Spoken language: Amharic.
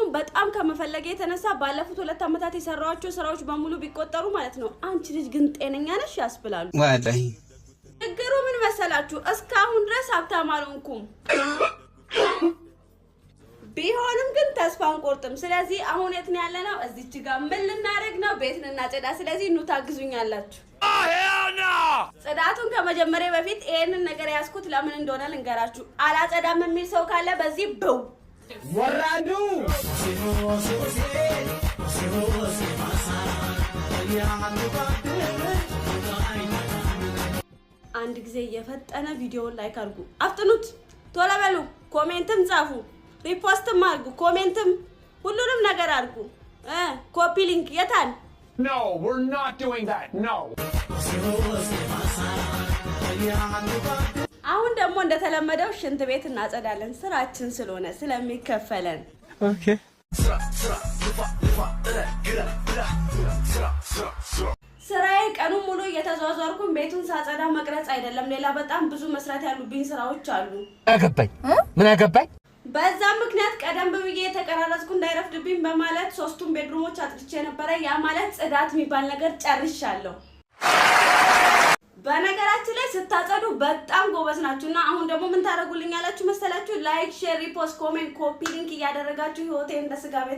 መሆን በጣም ከመፈለጌ የተነሳ ባለፉት 2 ዓመታት የሰራኋቸው ስራዎች በሙሉ ቢቆጠሩ ማለት ነው፣ አንቺ ልጅ ግን ጤነኛ ነሽ ያስብላሉ። ወላሂ። ችግሩ ምን መሰላችሁ? እስካሁን ድረስ ሀብታም አልሆንኩም። ቢሆንም ግን ተስፋ አንቆርጥም። ስለዚህ አሁን የት ነው ያለነው? እዚች ጋር ምን ልናደርግ ነው? ቤት ልናጸዳ። ስለዚህ ኑ ታግዙኛላችሁ። ጽዳቱን ከመጀመሪያ በፊት ይሄንን ነገር ያዝኩት ለምን እንደሆነ ልንገራችሁ። አላጸዳም የሚል ሰው ካለ በዚህ ብው ወራዱ። አንድ ጊዜ የፈጠነ ቪዲዮውን like አድርጉ፣ አፍጥኑት፣ ቶሎ በሉ፣ comment ም ጻፉ፣ repost ም አድርጉ፣ comment ም ሁሉንም ነገር አድርጉ። Copy link የታል? No, we're not doing that. No. አሁን ደግሞ እንደተለመደው ሽንት ቤት እናጸዳለን፣ ስራችን ስለሆነ ስለሚከፈለን። Okay. ስራዬ ቀኑን ሙሉ እየተዟዟርኩኝ ቤቱን ሳጸዳ መቅረጽ አይደለም። ሌላ በጣም ብዙ መስራት ያሉብኝ ስራዎች አሉ። አገባኝ ምን አገባኝ። በዛ ምክንያት ቀደም ብዬ የተቀራረጽኩ እንዳይረፍድብኝ በማለት ሶስቱን bedroom ኦች አጽድቼ ነበረ። ያ ማለት ጽዳት የሚባል ነገር ጨርሻለሁ። በነገራችን ላይ ስታጸዱ በጣም ጎበዝ ናችሁ እና አሁን ደግሞ ምን ታደርጉልኛላችሁ መሰላችሁ? Like፣ share፣ repost፣ comment፣ copy link እያደረጋችሁ ህይወቴ እንደ ስጋ ቤት